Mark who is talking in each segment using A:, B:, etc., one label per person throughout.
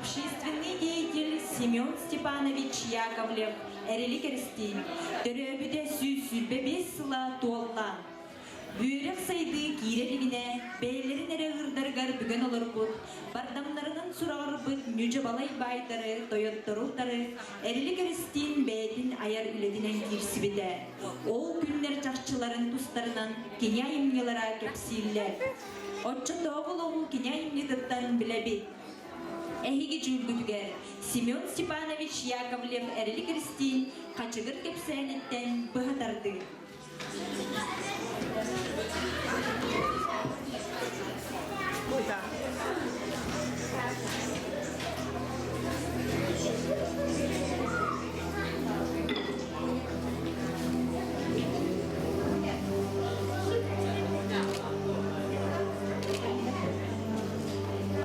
A: общественный деятель Семен Степанович Яковлев Эрили Кэристиин төрөөбүтэ 125 сыла туолла. Үөрэх сайдыы киирэ илигинэ бэйэлэрин эрэ ыырдарыгар бүгэн олорбут, бардамнарынан сураҕырбыт ньүдьү-балай баайдары, тойоттору утары Эрилик Эристиин бэйэтин айар үлэтинэн киирсибитэ. Ол күннэр чахчыларын тустарынан кини айымньылара кэпсииллэр. Оччотооҕу олоҕу кини айымньытыттан билэбит. Эһиги дьүүлгүтүгэр Семен Степанович Яковлев Эрилик Эристиин Хачыгыр кэпсээниттэн быһа тардыы.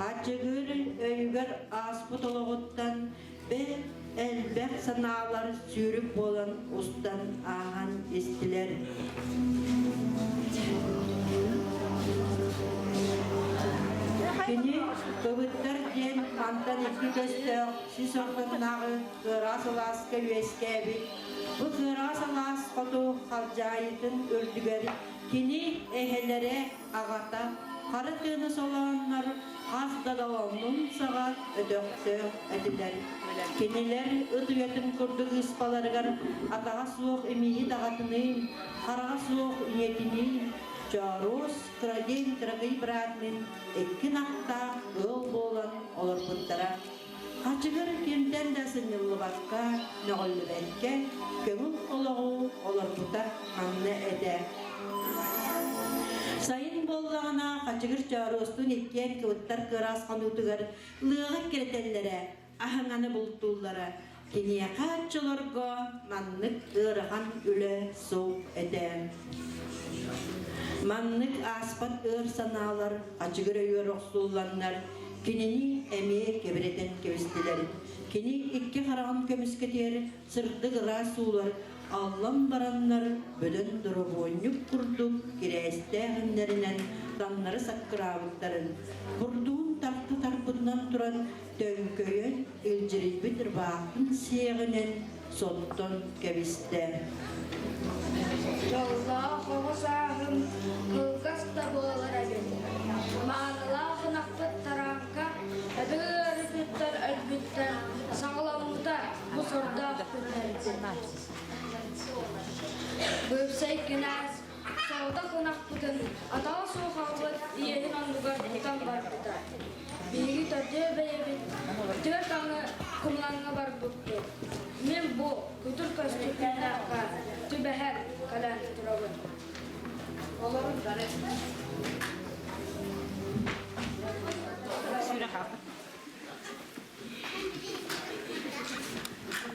B: Аччыгыр өйүгэр ааспыт олоҕуттан Бэл, элбэх санаалар сүүрүк буолан устан ааһан истилэр. Кини кыбыттар диэн мантан икки көстөөх сис ортотунааҕы кыараас алааска үөскээбит. Бу кыараас алаас хоту халдьаайытын үрдүгэр кини эһэлэрэ аҕата хара тыаны солооннор хас да долооннун саҕа өтөхтөөх этилэр. Кинилэр ыт уйатын курдук ыыспаларыгар атаҕа суох имииһит аҕатыныын, хараҕа суох ийэтиниин, Чооруос кырадиэн кыракый быраатыныын икки ынахтаах ыал буолан олорбуттара. Хачыгыр кимтэн да сынньыллыбакка, мөҕүллүбэккэ көҥүл олоҕу олорбута манна этэ. Сайын буоллаҕына Хачыгыр Чооруостуун иккиэн кыбыттар кыараас хонуутугар лыаҕы эккирэтэллэрэ, аһыҥаны бултууллара. Киниэхэ оччолорго маннык ыарахан үлэ суох этэ. Маннык ааспат ыар санаалар ачыгыр өйүөр охсулланнар кинини эмиэ кэбирэтэн кэбистилэр. Кини икки хараҕын көмүскэтиэр сырдык ыраас уулар аллан бараннар бөдөҥ доробуонньук курдук кирээстээх иннэринэн таҥнары саккыраабыттарын, бурдугун тарты тарпытынан туран төҥкөйөн илдьирийбит ырбаахтын сиэҕинэн соттон кэбистэ.
C: Дьоллоох оҕо сааһым кылгас да буолар эбит. Маанылаах ынахпыт тараҥка эбэ ыарытыттан өлбүттэр саҕаламмыта бу сордоох күннэрбит. Быыпсай кинээс соҕотох ынахпытын атаҕа суох аҕабыт иэһин оннугар тутан барбыта. Биһиги төрдүө бэйэбит түөрт аҥы кумлаҥҥа барбыппыт. Мин бу күтүр көстүүннээххэ түбэһэн кэлэн турабын. Олорун бары.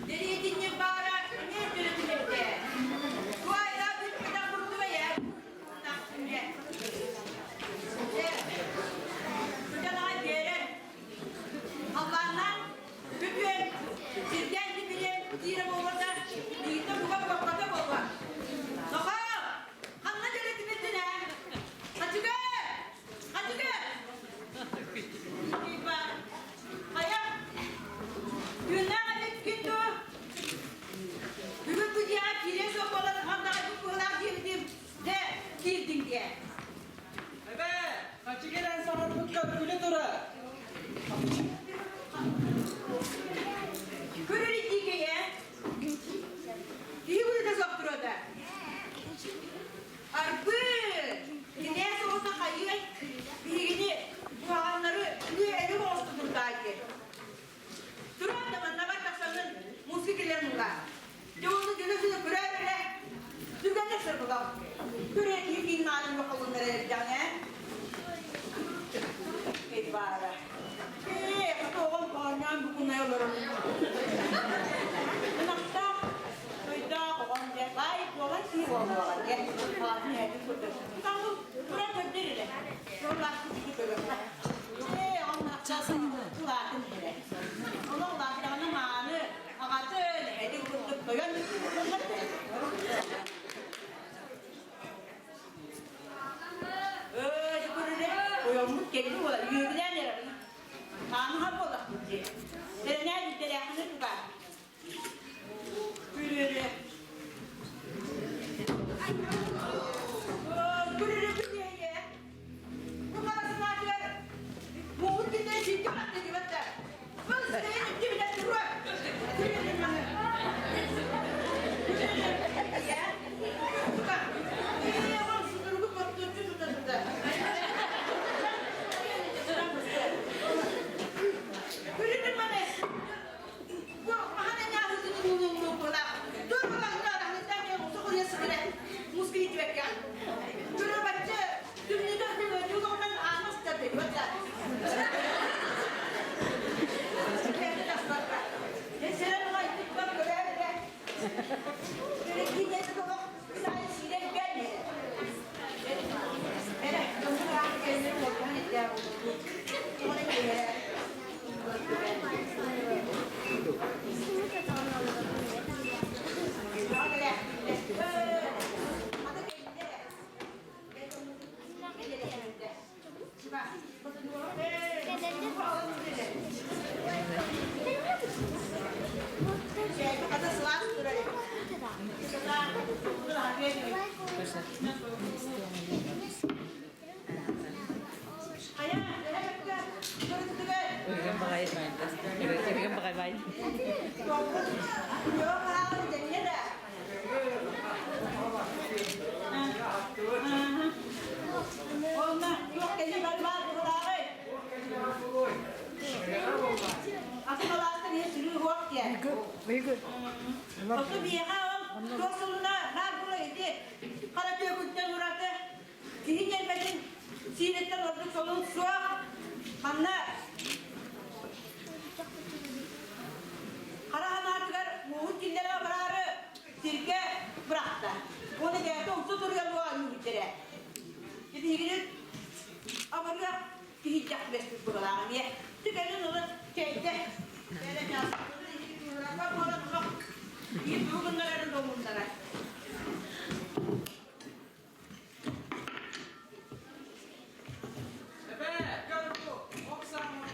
D: Дэриэтинньик баара эмиэ төрөтүлэрдэ. Туайда бүппүтэ курдуга ээ. Халлааннаан бүтүөн, сирдээн тибилиэн диирэ буолбата, биирдэ буга бугаппата буолла. Нохоо, ханна дьэлэтимиттин ээ? Хачыгы! Хачыгы! Хайа, түүннээх эбиккин дуу? Бүгүн бу дьиэҕэ киириэ суох буолан, ханнаҕайбыт быһыылаах диэбитим. Дьэ, киирдиҥ диэ.
E: Эбээ, хачы кэлэн саҥарбыкка күлэ турар.
D: Көрөр итиигэ ээ. Киһи быһыта суох туруота. Арбы! Кинээс оҕото хайыай? Биһигини куһаҕаннары үө эрэ оҥосту турдаайы. Туран да маннабар тахсаҥҥын муска кэлэн ыллаа. Дьэ онно дьөлө-сүлэ көрөөр эрэ. Түргэнник сырбылах. Көрө киһи киин маанын бохолуннара эрдэҕинэ. Эй баара. Ээ, хата оҕом оонньоон букунай олорор. Ынахтаах, тойдоох оҕом дьэ, баай буолан киһи буолуоҕа дьэ. Аатын эһэтин курдук. Тутаҥҥын туран көрдөр эрэ. Туоллаахпыт ити көрүөххэ. Ээ, онно улаатын эрэ. Ону улааттаҕына мааны аҕатын эһэтин курдук тойон Ээ, дьэ көрүрэ, ойоммут кэлли буола, үөгүлээн эрэр. Аанһар буоллахпыт дии. Туохпут ааҕын дэннэ да. Онно туох кэлии барбаат быһылааҕый? Атын алаастан иһэ сүрүү уох диэн. Оту биэхэ ол туох сылына баар була ити хара түөкүттэн ураты киһи ньэрбэтин сиириттэн ордук солун суох. Манна хара санаатыгар мууһун киллэрэ бараары сиргэ бырахта. Уонна бэйэтэ умса туруйан оонньуубуттэрэ. Биһигини абырыах киһийдэх түбэспит быһылаах эмиэ. Түгэнин ылан чэйдэ. Биир тугуннарарын долуннара.
E: Эбээ, көр бу, ох сааммын.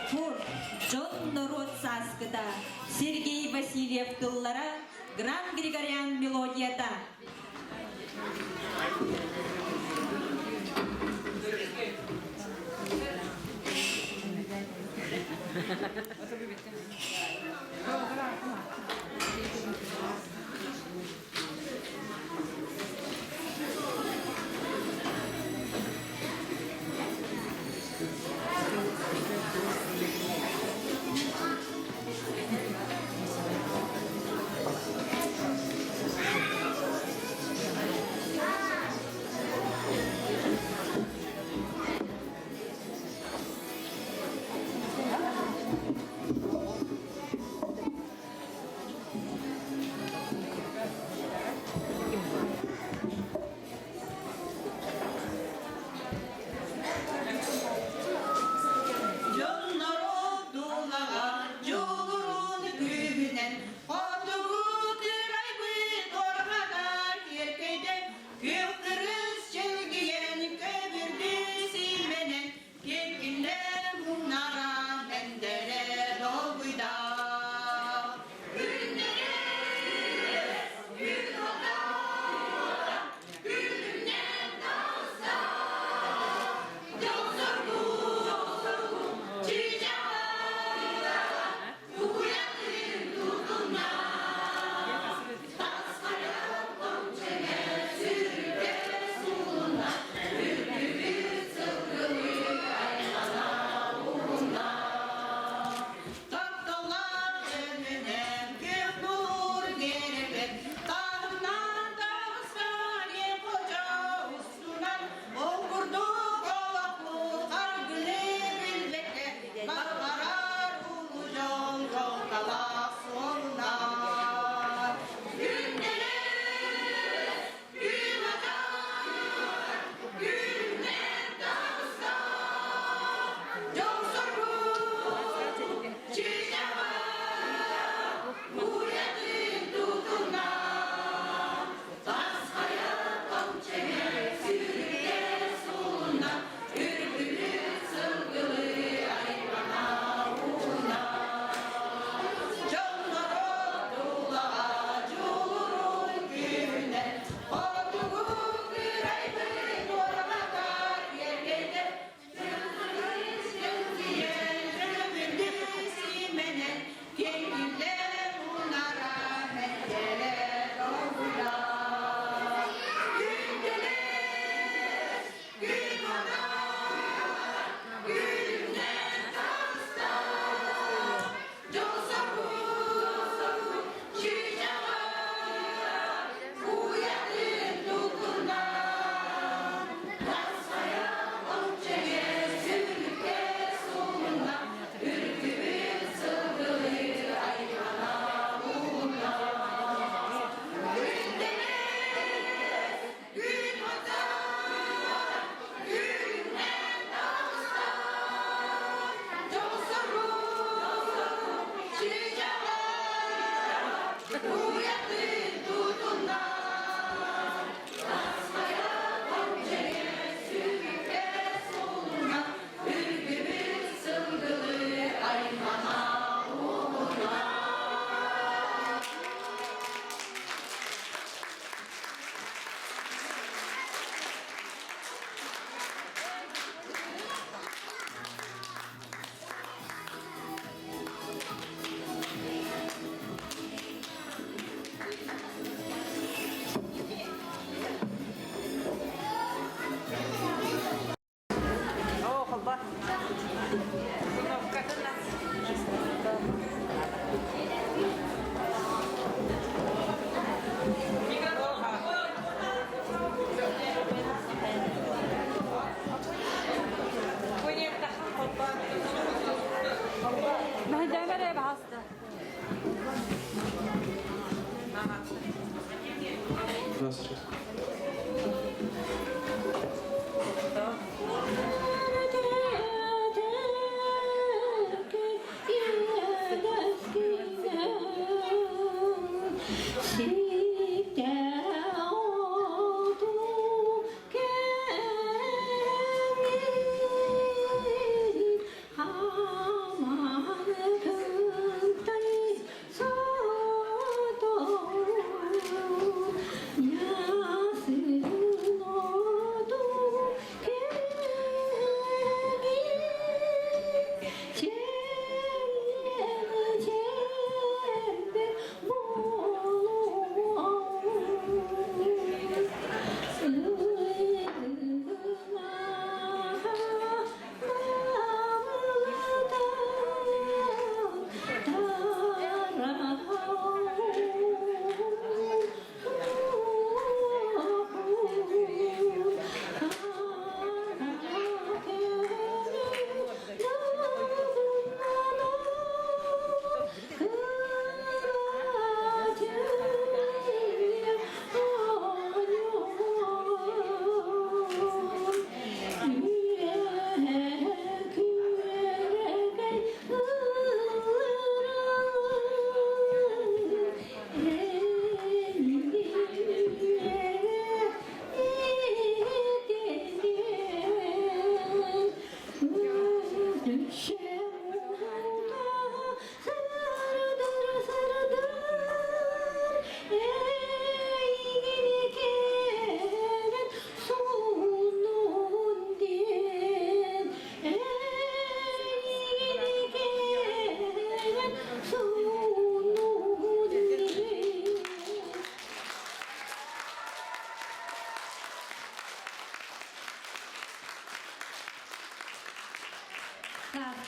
A: Фур, дьон норуот сааскыта, Сергей Васильев тыллара, Гран Григорян мелодията.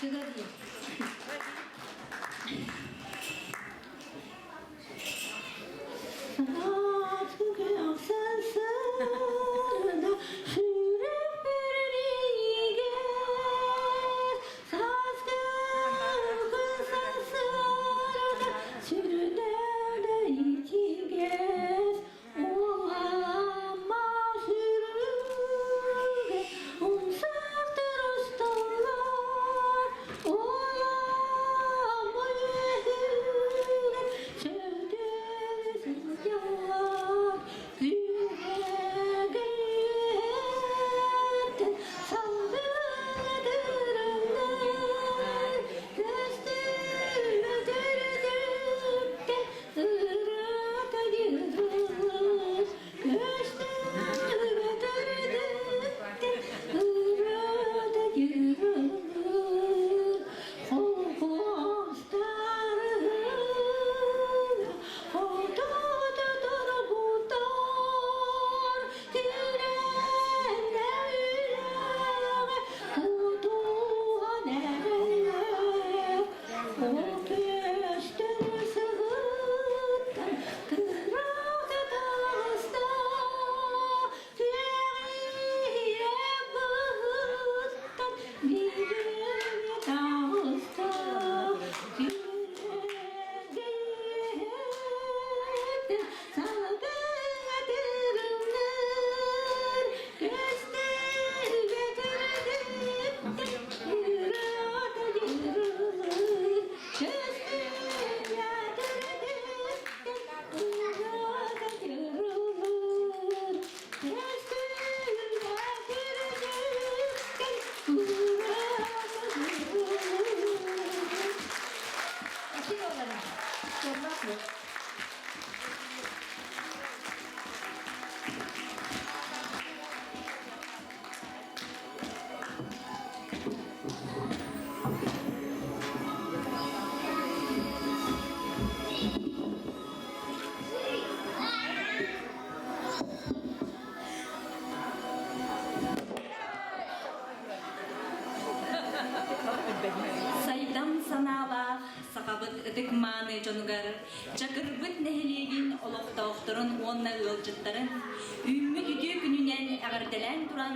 F: Чурапчыга дии.
A: Сайдам санаалаах сахабыт ытык-мааны дьонугар Чакырбыт нэһилиэгин олохтоохторун уонна ыалдьыттарын үүммүт үтүө күнүнэн эҕэрдэлээн туран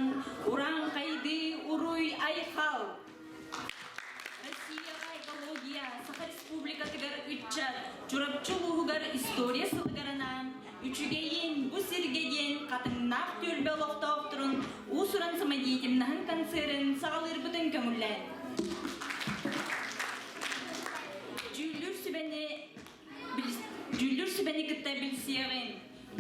A: урааҥхайдыы уруй-айхал! Россияҕа экология, Саха Республикатыгар ыччат, Чурапчы улууһугар история сылыгар анаан Үчүгэйин бу сиргэ диэн хатыҥнаах түөлбэ олохтоохторун уус-уран самодеятельноһын концерын саҕалыырбытын көҥүллээн. Дьүүллүүр сүбэни Дьүүллүүр сүбэни кытта билсиэҕин.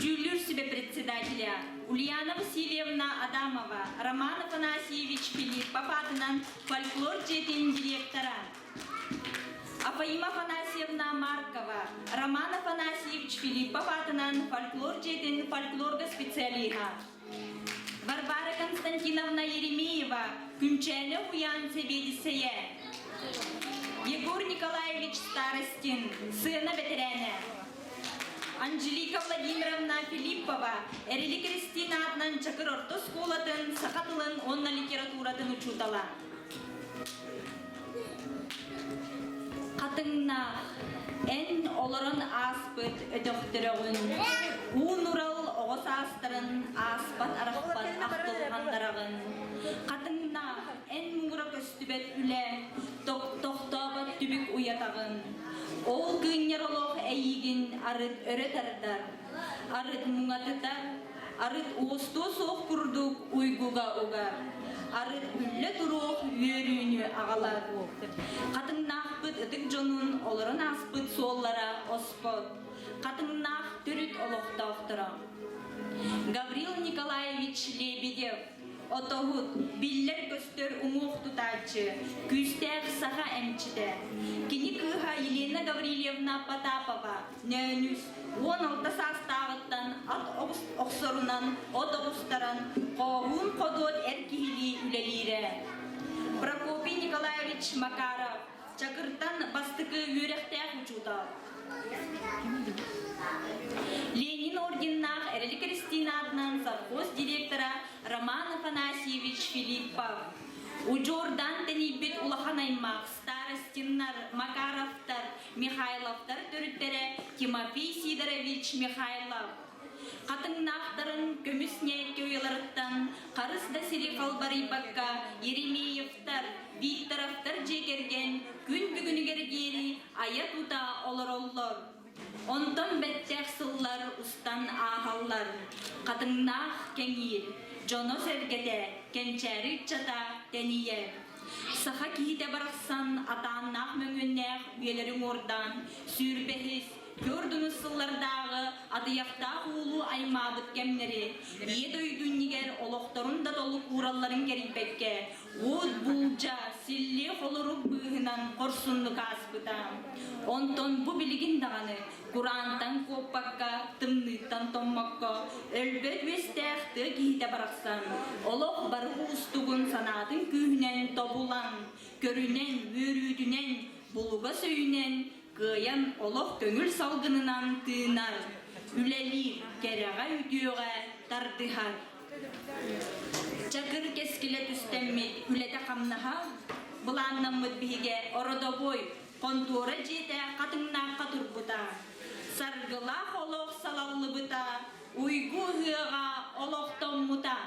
A: Дьүүллүүр сүбэ председателя Ульяна Васильевна Адамова, Роман Афанасьевич Филиппов аатынан фольклор дьиэтин директора. Афаима Афанасьевна Маркова, Роман Афанасьевич Филиппов аатынан фольклор дьиэтин фольклорга специалиһа. Варвара Константиновна Еремеева, Күнчээнэ уһуйаан сэбиэдиссэйэ. Егор Николаевич Старостин, сыана бэтэрээнэ. Анжелика Владимировна Филиппова, Эрили Кристина аатынан Чакыр орто оскуолатын саха тылын уонна литературатын учуутала. Хатыҥнаах, эн олорон ааспыт өтөхтөрөҕүн, уун-урал оҕо саастарын ааспат-арахпат ахтылҕаннараҕын. Хатыҥнаах, эн муҥура көстүбэт үлэ, тохтообот түбүк уйатаҕын. Ол кыынньар олох эйиигин арыт өрө тардар, арыт муҥатытар, арыт уостуо суох курдук уйгуга угар, арыт үллэ туруох үөрүүнү аҕалар. Хатыҥнаахпыт ытык дьонун олорон ааспыт суоллара оспот, хатыҥнаах төрүт олохтоохторо. Гаврил Николаевич Лебедев Отоһут, биллэр-көстөр уҥуох тутааччы, күүстээх саха эмчитэ. Кини кыыһа Елена Гаврильевна Потапова, нөөнүс, 16 саастааҕыттан ат охсорунан от оҕустаран, хооһуун ходуот эр киһилии үлэлиирэ. Прокопий Николаевич Макаров, Чакыртан бастакы үөрэхтээх учуутал. Ленин орденнаах Эрили Кристина аатынан совхоз директора Роман Афанасьевич Филиппов. Удьуордаан тэнийбит улахан аймах Старостиннар, Макаровтар, Михайловтар төрүттэрэ Тимофей Сидорович Михайлов. Хатыҥнаахтарын көмүс ньээкки уйаларыттан харыс да сири халбарыйбакка Еремеевтар, Викторовтар дьиэ кэргэн күн бүгүнүгэр диэри айа-тута олороллор. Онтон бэттэх сыллар устан ааһаллар. Хатыҥнаах кэҥиир, дьоно-сэргэтэ, кэнчээри ыччата тэнийэр. Саха киһитэ барахсан атааннаах-мөҥүөннээх үйэлэри уҥуордаан, сүүрбэһис, түөрдүнүс сыллардааҕы атыйахтаах уулуу аймаабыт кэмнэри, Ийэ дойду иннигэр олохторун да толук ууралларын кэрийбэккэ, Уот буулдьа, силлиэ холорук быыһынан хорсуннук ааспыта. Онтон бу билигин даҕаны кураантан куоппакка, тымныыттан тоҥмокко, өлбөт үөстээх тыа киһитэ барахсан, олох бары уустугун санаатын күүһүнэн тобулан, көрүнэн, үөрүүтүнэн, булугас өйүнэн кыайан олох көҥүл салгынынан тыынар, үлэлиир, кэрэҕэ-үтүөҕэ тардыһар. Чакыр кэскилэ түстэммит үлэтэ-хамнаһа былааннаммыт биһигэ ородобуой хонтуора дьиэтэ хатыҥнаахха турбута. Саргылаах олох салаллыбыта, уйгу ыһыаҕа олохтоммута.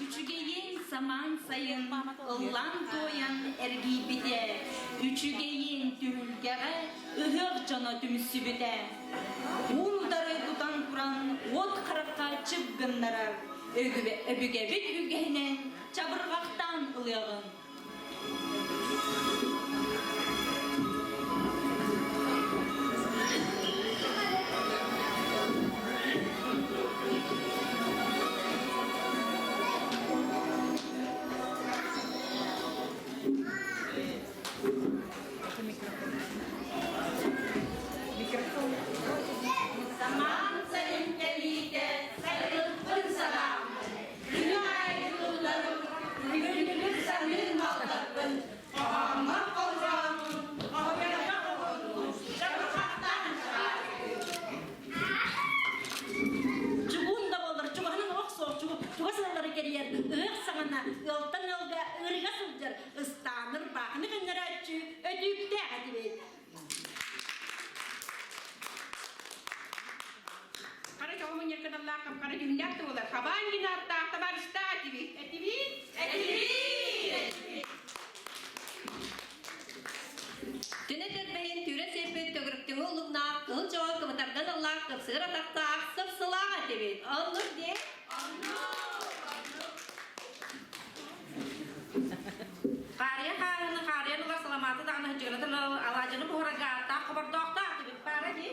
A: Үчүгэйин самаан сайын ыллаан-туойан эргийбитэ, үчүгэйин түһүлгэҕэ ыһыах дьоно түмсүбүтэ. Уун утары тутан туран уот харахха чып гыннарар, өбүгэбит үгэһинэн чабырҕахтаан ылыаҕын.
D: Самаан сайын кэлиитэ сайылыкпын санааммын, күнү аайы тулларым, күнүгүн саныыр малларбын, хоһооммор холбооммун, хоһуйарга хоһуйдум, чабырҕахтаан чаҕаарыйым.
A: Чугуун да буоллар, чугаһынан олох суох, чугас ыаллары кэрийэр, ыһыах саҕана ыалтан ыалга ыарыыга сылдьар, ыстааныр, баахыны көннөрөөччү өтүүктээх этибит.
D: Хара чоҕу мунньарканаллаах хара дьүһүннээх да буолар. Хабаан гинаттаах табаарыстаах этибит. Этибит? Этибит!
F: Түнэ тэрбэһин түүрэ сиэппит төгүрүктүҥү уллуҥнаах, кыһыл чоҕо кыбытардан ыллаах кыпсыыр атахтаах, сып-сылаах этибит. Оннук дии?
D: Хаарыйа хаарыны хаарыйан ылар саламааты даҕаны хадьыгынатын алаадьыны буһарарга ааттаах хобордоохтоох этибит. Баара дии?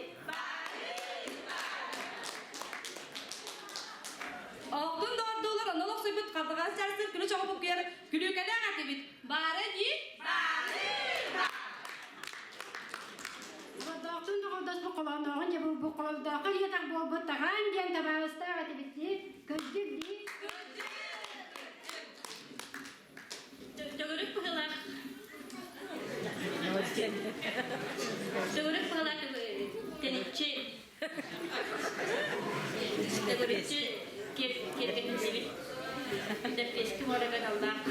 F: Оҕтун доҕордуулар онно олохсуйбут хабдыҕас чарсыр күлү чоҕу буккуйар күлүүкэлээх этибит. Баара дии?
G: Доҕордоохтун доҕордоспут холооннооҕун дьэ булбут холордооххо ийэтэх буолбут таҕаан диэн табаарыстаах этибит дии. Кырдьык дии.
F: Төгүрүк быһыылаах Төгүрүк быһыылаах тэниччи төгүрүччү киэргэтиллибит дэппиэски муорага даллаах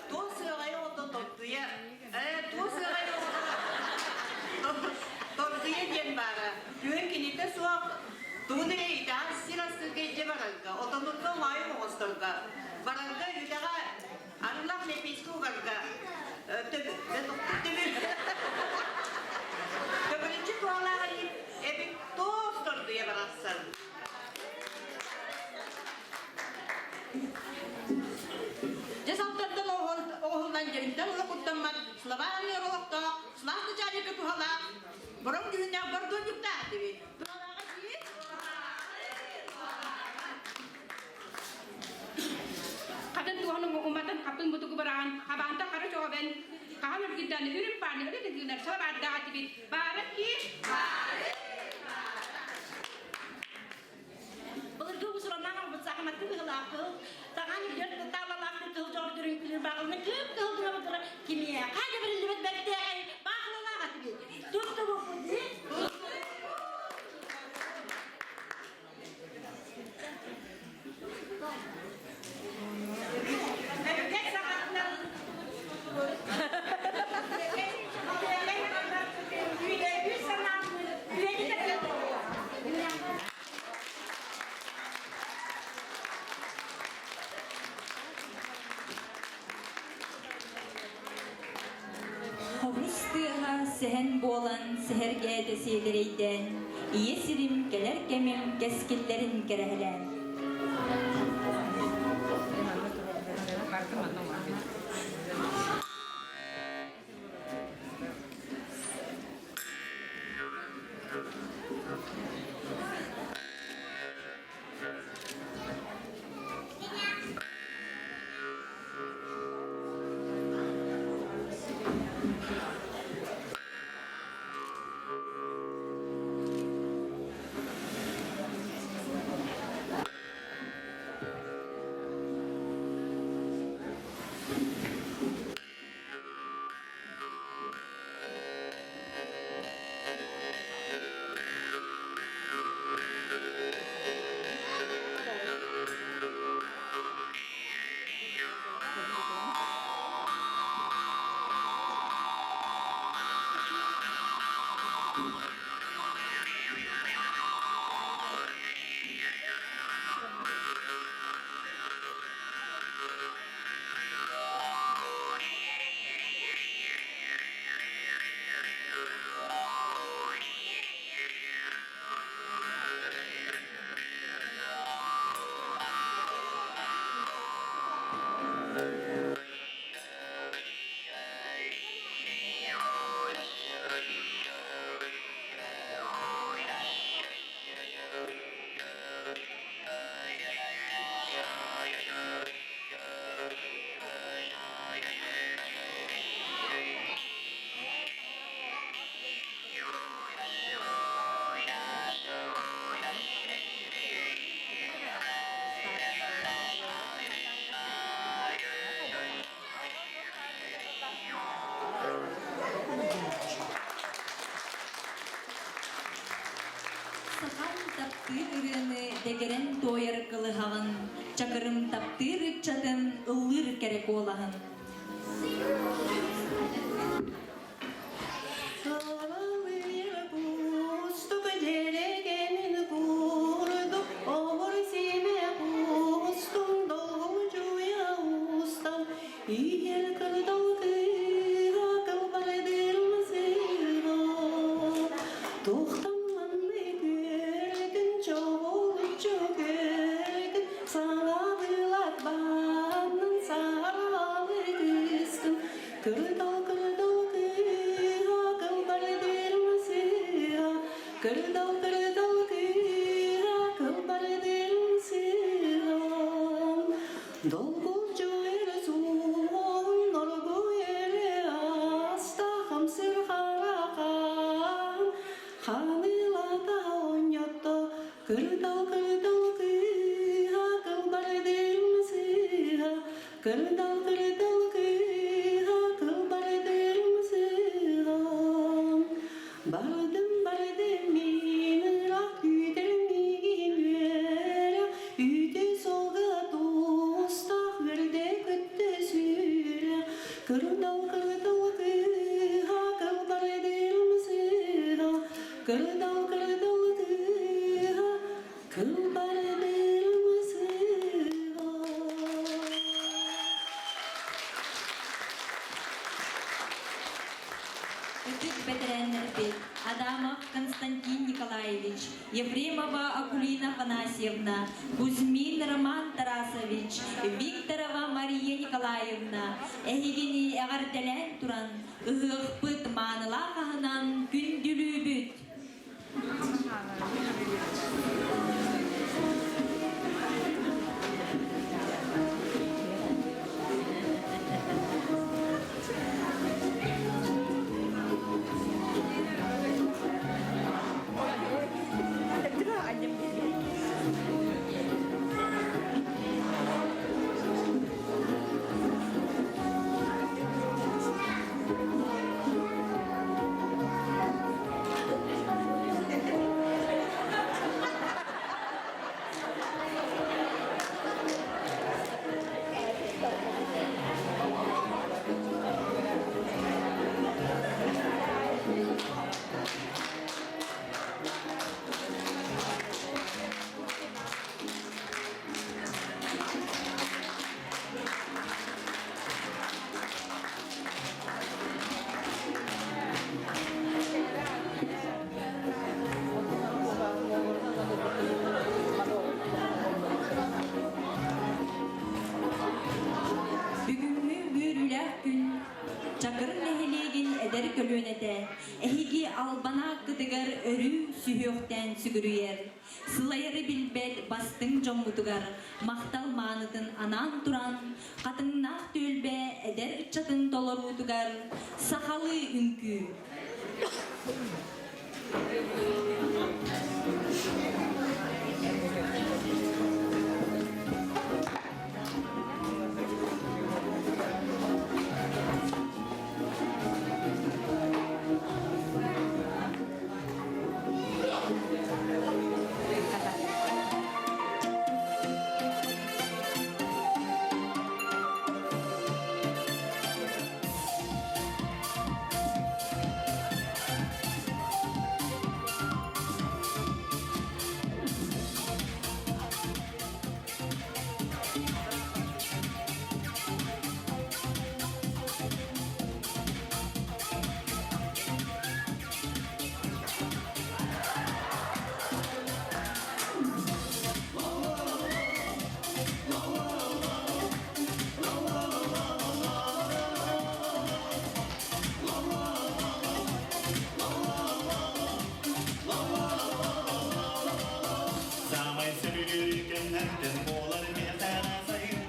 D: Туох сыаҕайа оҕото тордуйа, ээ, туох сыаҕайа оҕото тордуйа диэн баара. Күһүн кинитэ суох тугун эрэ итэҕэс сир астыырга илдьэ барарга, отонурга оҥоойук оҥосторго, барарга үлэҕэ арылах лэпиэскэ угарга, төгүрүччү туһалаах эбит туос тордуйа барахсан.
H: Дьэ салтартан оҕоһуллан дьэриттэн ыла куттаммат Слования олохтоох Слав начальника туһалаах бороҥ дьүһүннээх бордуонньуктаах этибит. Туһалааҕа дии?
D: Хатын туоһун уматан хаппын бутугу бараан, хабаанта хара чоҕобен, хаһан үргүддан үрүм пааны өрө тыгыынар салабаардаах этибит. Баара ки?
H: Былыргы усураннаан албыт саахыматты быһылаах кыл, таҕаан үрдүн таалалаах кыһыл дьоҕурдур үҥкүүлүүр баахыланы кып-кыһыл гына бутура кимиэхэ да бэриллибэт бэртээхэй баахылалаах этибит. Туттубуппут дии.
D: Өбүгэ саҕатынан Үөдүйбүт санаабыт үөдүтэ
A: Хомус тыаһа сэһэн буолан сэһэргээтэ сиэдэрэйдээн, ийэ сирим кэлэр кэмим кэскиллэрин кэрэһэлээн. Сахам таптыыр ырыаны дэгэрэн туойар кылыһаҕын, чакырым таптыыр ыччатын ыллыыр кэрэ куолаһын.
I: Кырдал, кырдал кыыһа, кылбардырым сыһан, Долгулдьу эрэ суон, оргу эрэ аста, хамсыр харакаан, Ханыылата оонньотто, кырдал, кырдал кыыһа, кылбардырым сыһа, Кырдал, кырдал кыыһа, кылбардырым сыһан, Бардым, бардым мин ыраах күүтэр миигин үөрэ, Үүтү суолга туустаах үөрдэ көттө сүүрэ, Кырдал, кырдал кыыһа, кылбардырым сыыһа, Кырдал, кырдал кыыһа, кылбардырым сыыһа.
A: Ытык бэтэрээннэрбит Адамов Константин Николаевич, Ефремова Акулина Афанасьевна, Кузьмин Роман Тарасович, Викторова Мария Николаевна эһигини эҕэрдэлээн туран ыһыахпыт маанылаах аһынан күндүлүүбүт! нэһилиэгин эдэр көлүөнэтэ эһиги албан ааккытыгар өрүү сүһүөхтээн сүгүрүйэр, сылайары билбэт бастыҥ дьоммутугар махтал маанытын анаан туран, Хатыҥнаах түөлбэ эдэр ыччатын толоруутугар сахалыы үҥкүү.
J: Самай сөбүлүүр кэмнэртэн буолар миэхэ сайын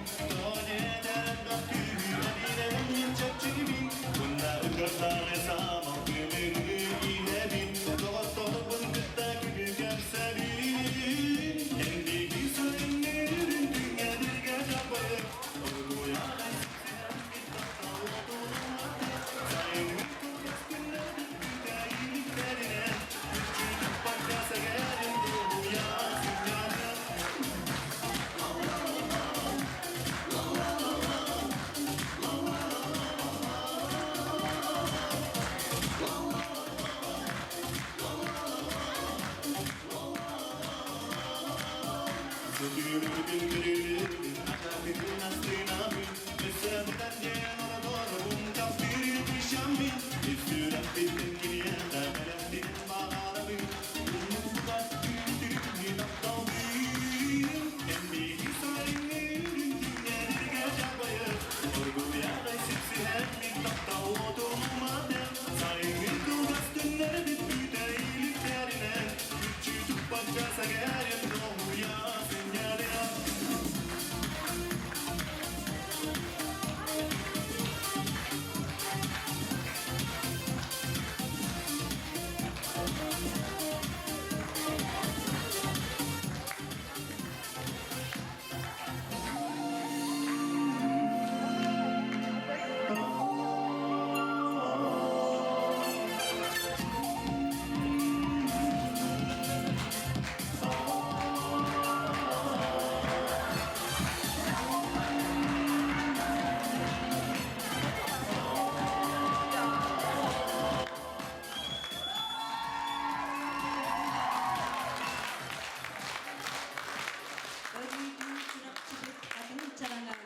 J: Өрүүтүн Чурапчыбыт атын чараҥар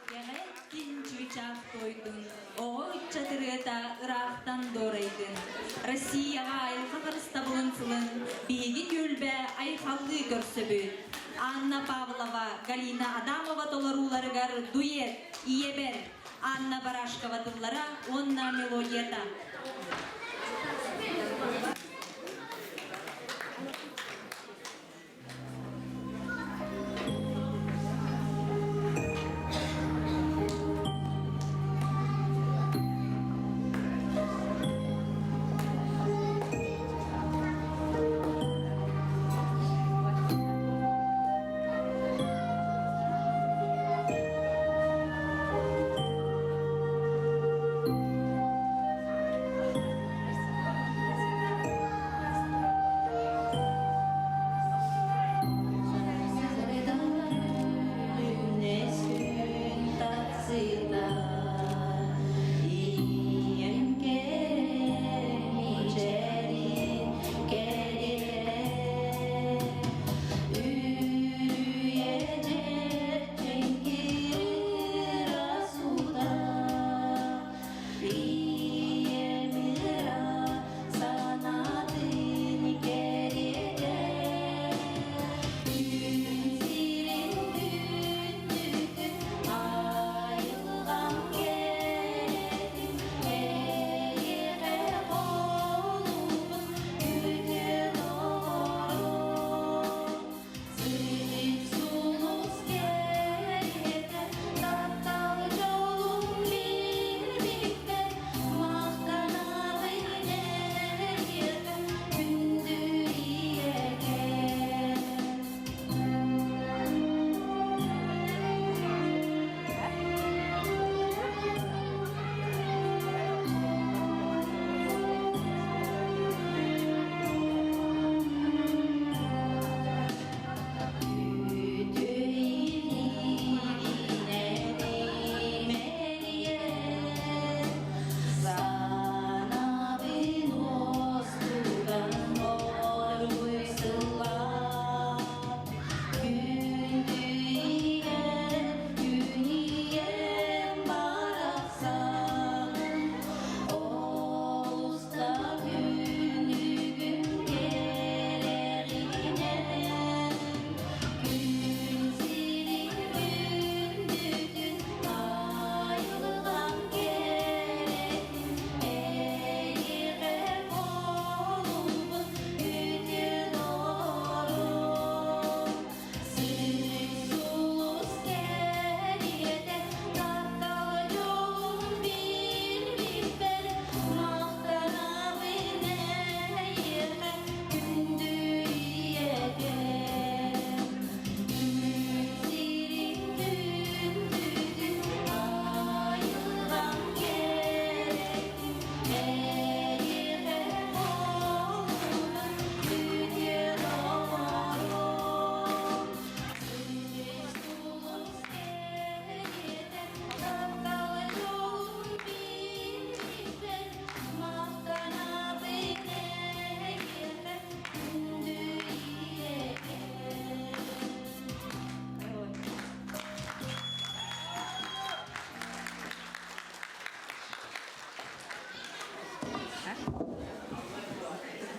J: кэҕэ кин чыычаах туойдун, оҕо ыччат ырыата ыраахтан дуорайдын. Россияҕа айылҕа харыстабылын сылын биһиги түөлбэ айхаллыы көрсөбүт. Анна Павлова, Галина Адамова толорууларыгар дуэт «Ийэбэр» Анна Барашкова тыллара уонна мелодията.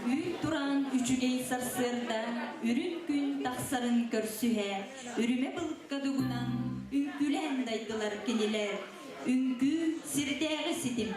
A: Үүт тураан үчүгэй сарсыарда үрүҥ күн тахсарын көрсүһэ, үрүмэ былыкка дугунан үҥкүүлээн дайдылар кинилэр. Үҥкүү сирдээҕи ситим.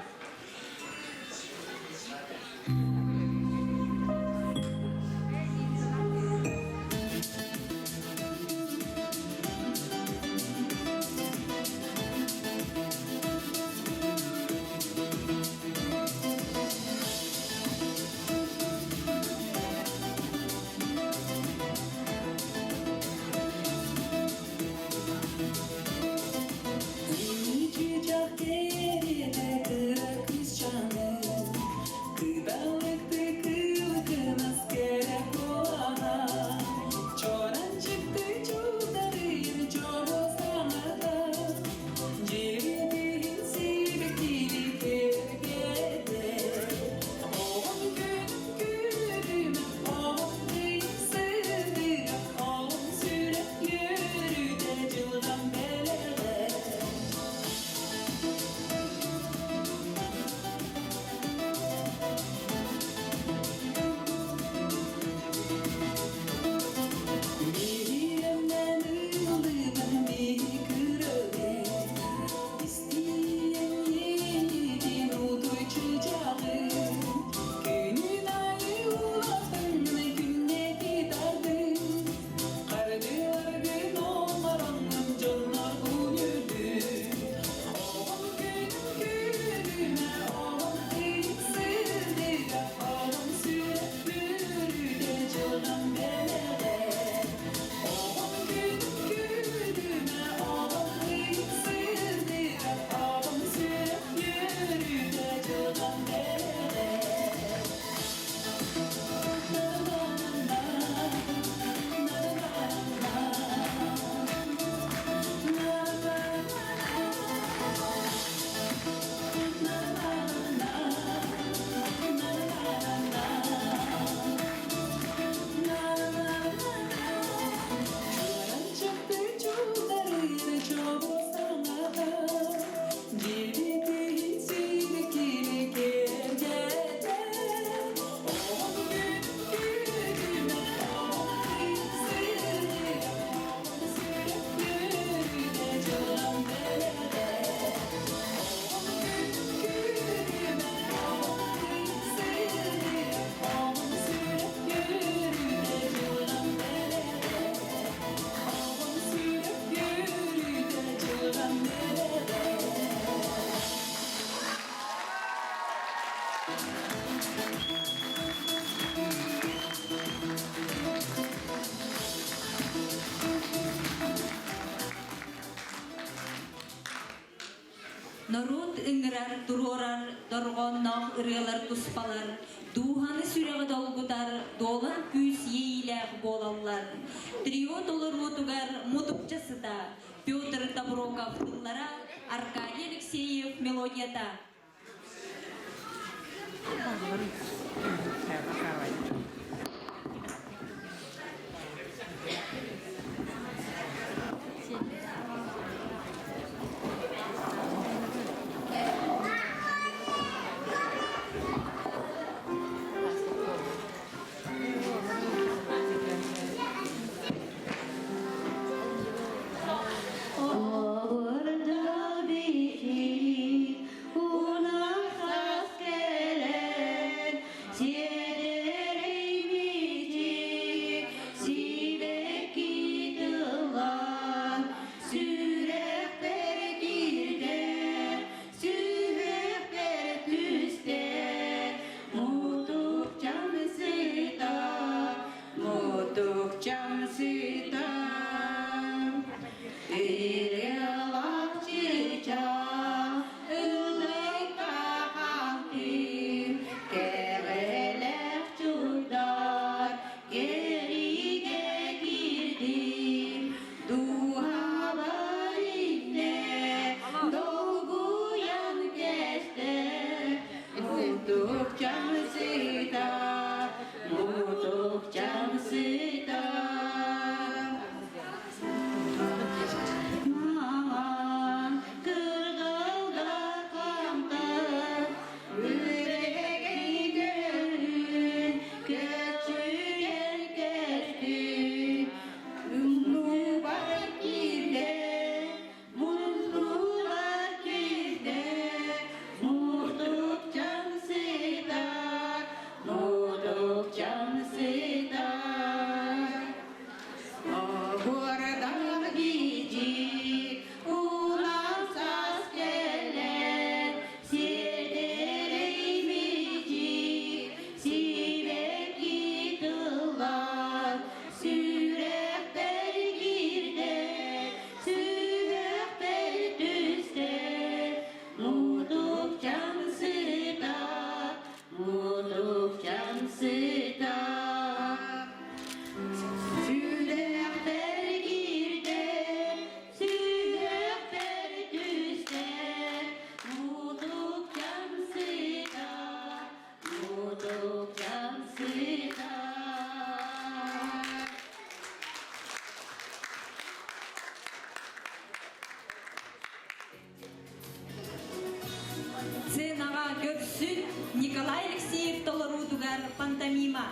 A: Норуот ыҥырар, туруорар, дорҕоонноох ырыалар туспалар, дууһаны сүрэҕи долгутар, дуолан күүс иэйиилээх буолаллар. Трио толоруутугар мутукча сыта Петр Таброков тыллара, Аркадий Алексеев мелодията. Николай Алексеев толоруутугар пантомима.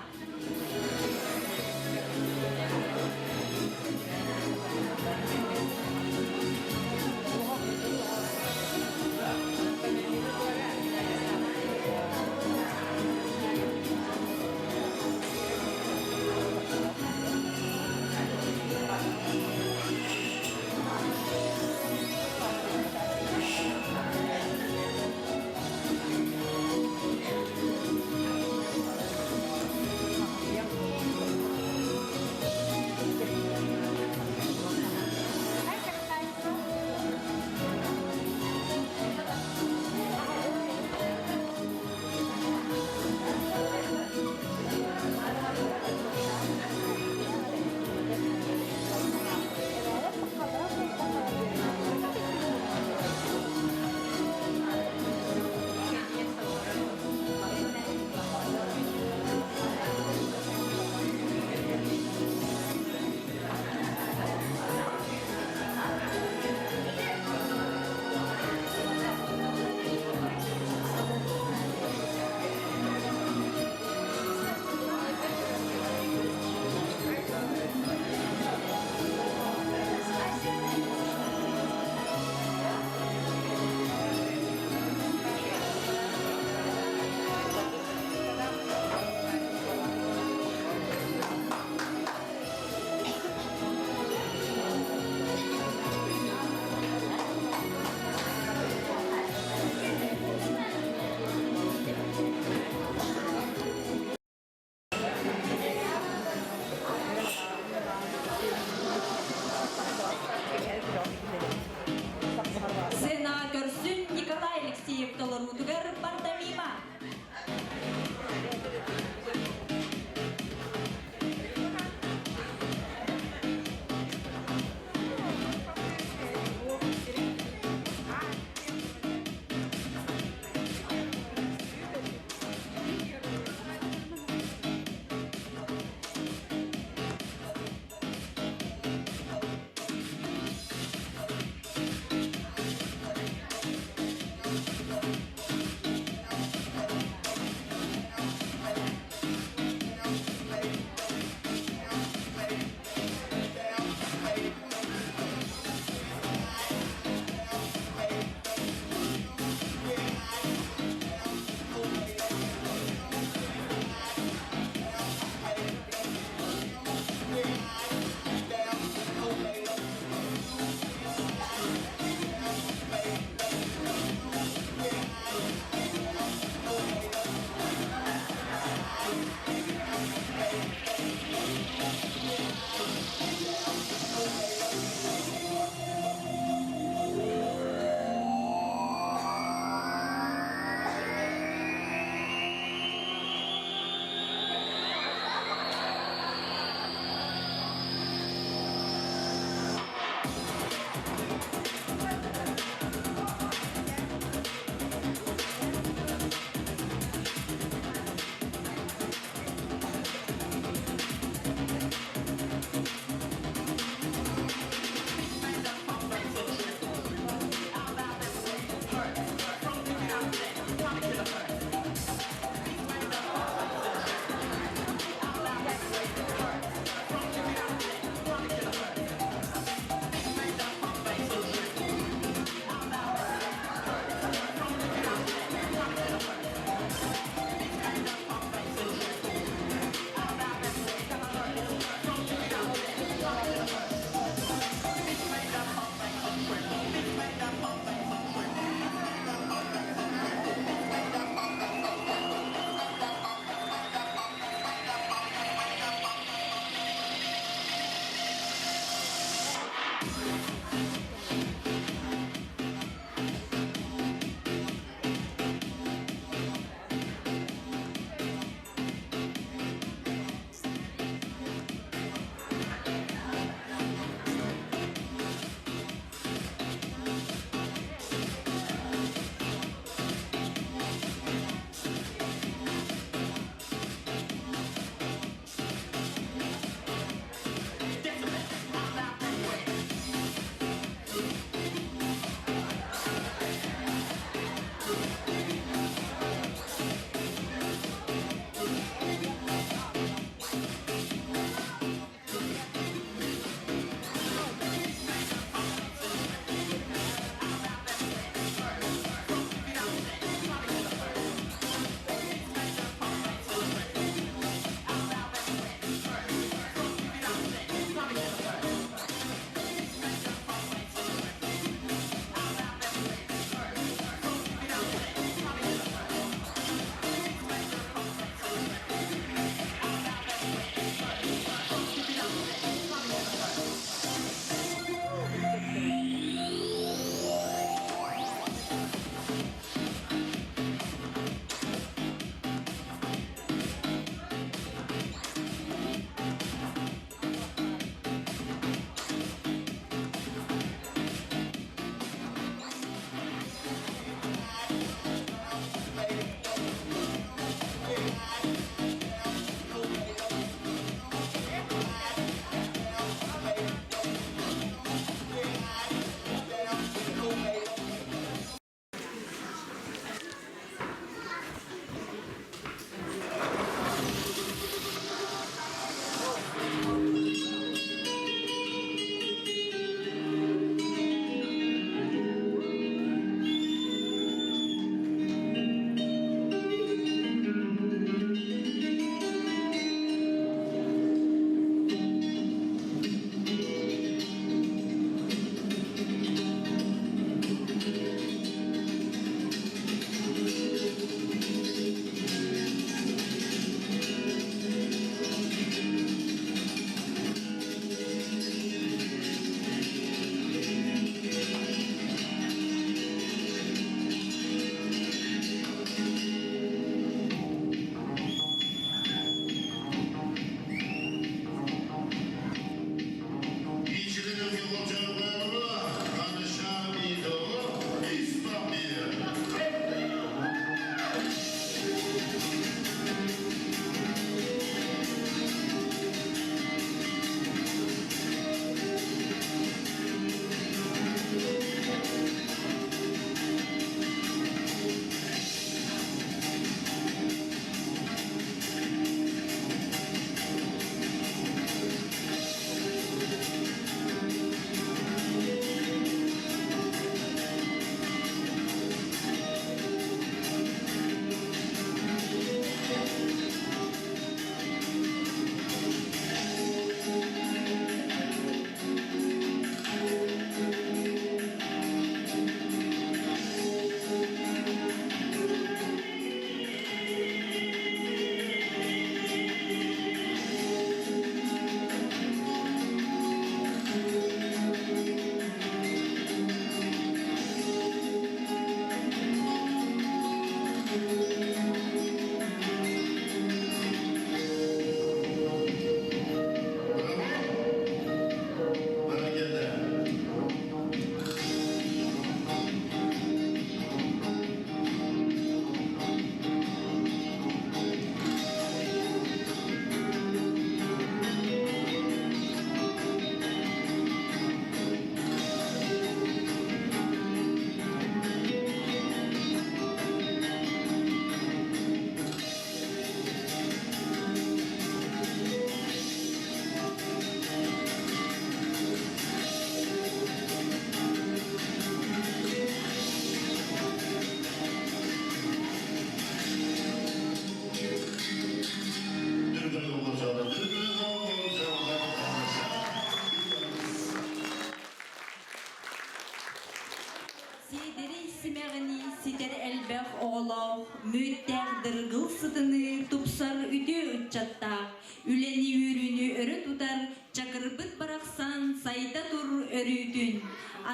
A: дыргыл сытыныы тупсар үтүө ыччаттаах, үлэни үөрүүнү өрө тутар Чакырбыт барахсан сайда тур өрүүтүн.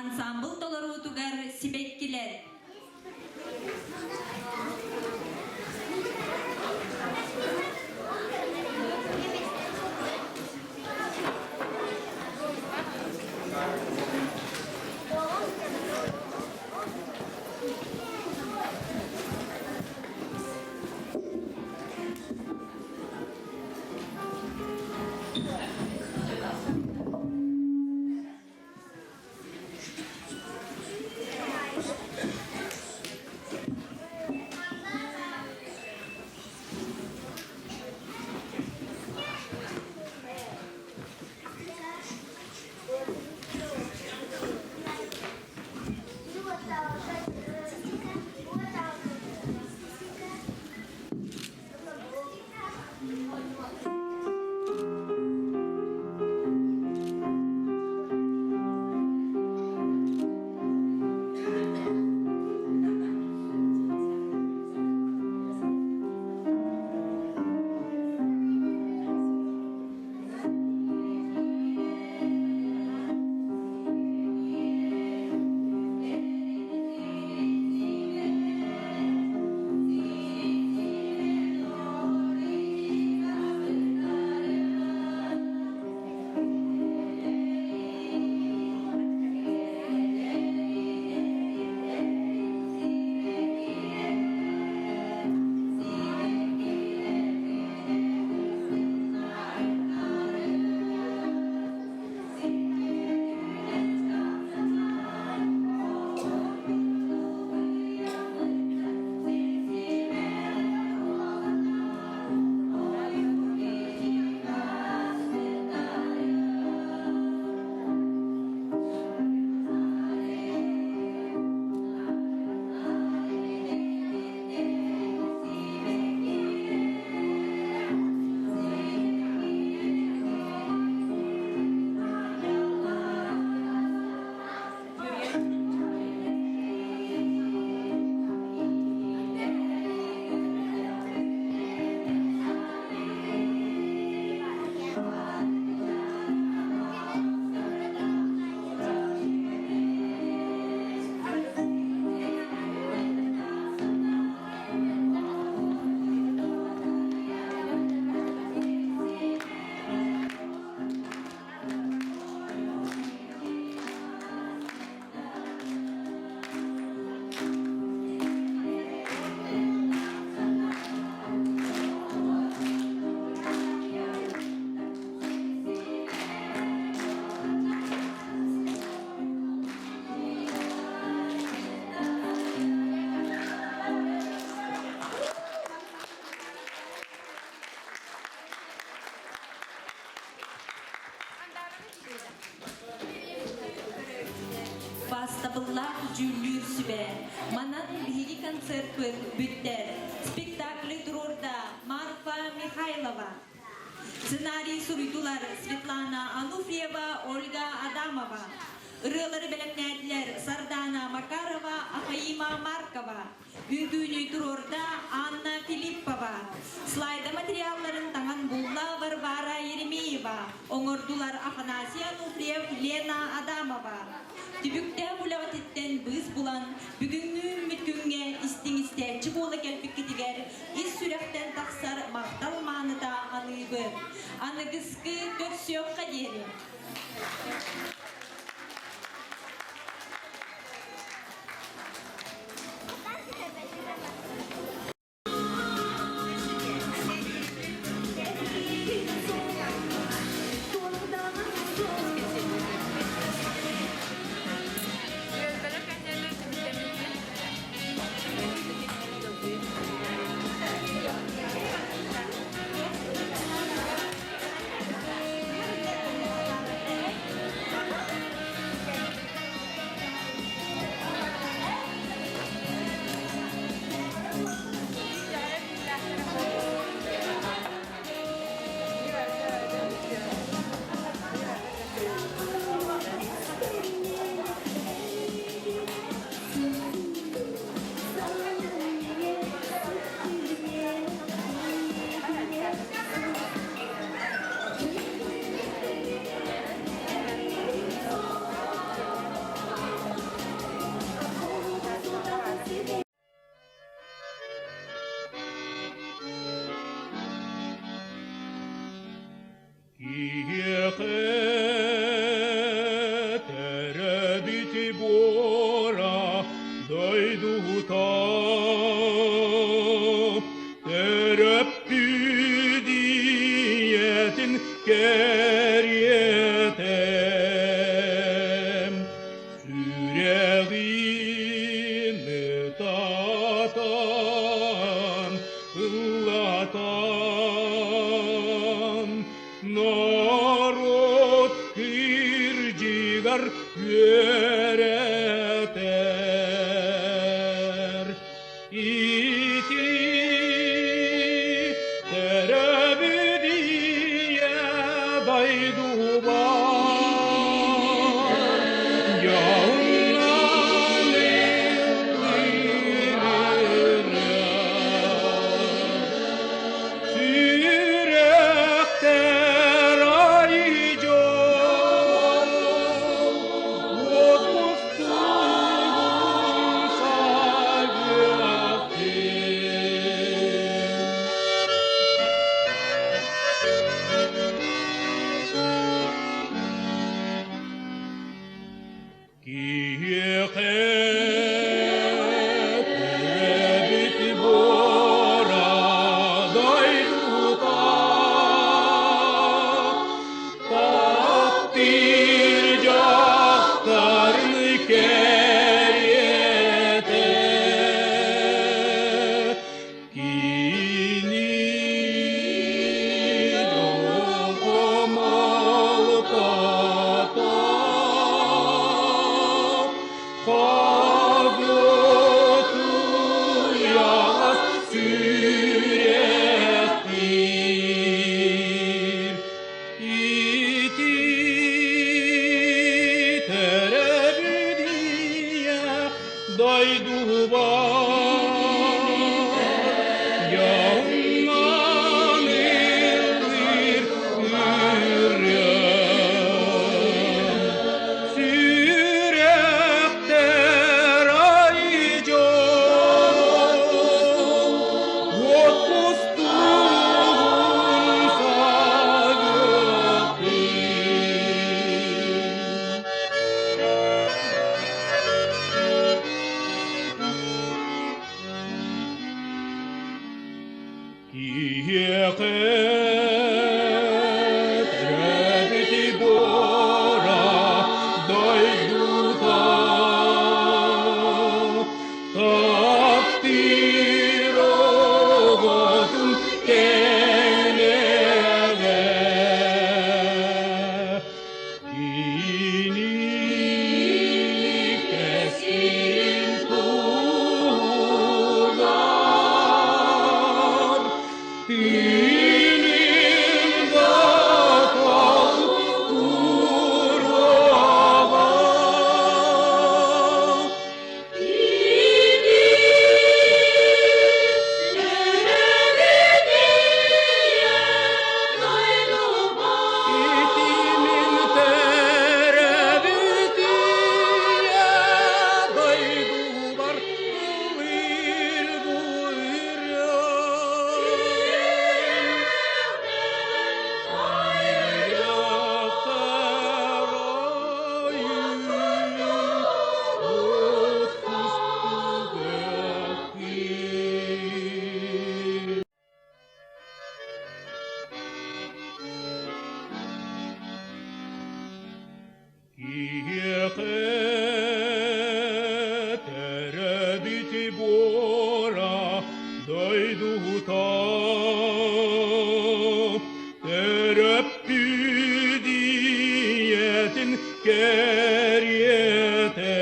A: Ансамбл толоруутугар сибэккилэр. Бастабыллаах дьүүллүүр сүбэ. Манан биһиги концертпыт бүттэ. Спектаклы туруорда Марфа Михайлова. Сценарий суруйдулар Светлана Ануфриева, Ольга Адамова. Ырыалары бэлэмнээтилэр Сардана Макарова, Афаима Маркова. Үҥкүүнү туруорда Анна Филиппова. Слайда материалларын таҥан булла Варвара Еремеева. Оҥордулар Афанасий Ануфриев, Лена Адамова. Түбүктээх үлэҕититтэн быыс булан, бүгүҥҥү үүммүт күҥҥэ истиҥ истээччи буола кэлбиккитигэр ис сүрэхтэн тахсар махтал мааныта аныыбыт. Аныгыскы көрсүөххэ диэри.
K: Төрөппүт ийэтин кэриэтэ Сүрэҕин ытатан, ыллатан, Норуот кырдьыгар үөрэтэр. Ити төрөбүт ийэ дойдубар дьоннон Сүрэхтэр айдьол, уотустугун сагыахтын. Киһиэхэ төрөөбүт буора дойдута таптыыр дьахтарын кэриэтэ кини дьолго Хагытуйаҕас сүрэхтиир ити төрөбүт ийэ дойдубар дьоҥҥон ыллыыр ырыам сүрэхтэр ай дьол уотпустуун сагыахтын. Киһиэхэ төрөөбүт буора дойдута таптыыр оҕотун кэнэҕэ Кини кэскилин туһугар тыынын да толкуруоҕа. Итимин төрөбүт ийэ дойдубар ыллыыр бу Киһиэхэ төрөбүт буора дойдута төрөппүт ийэтин кэриэтэ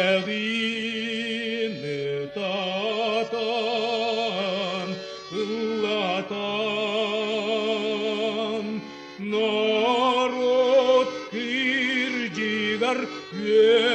K: сүрэҕин ытатан ыллатан норуот кырдьыгар үөрэтэр.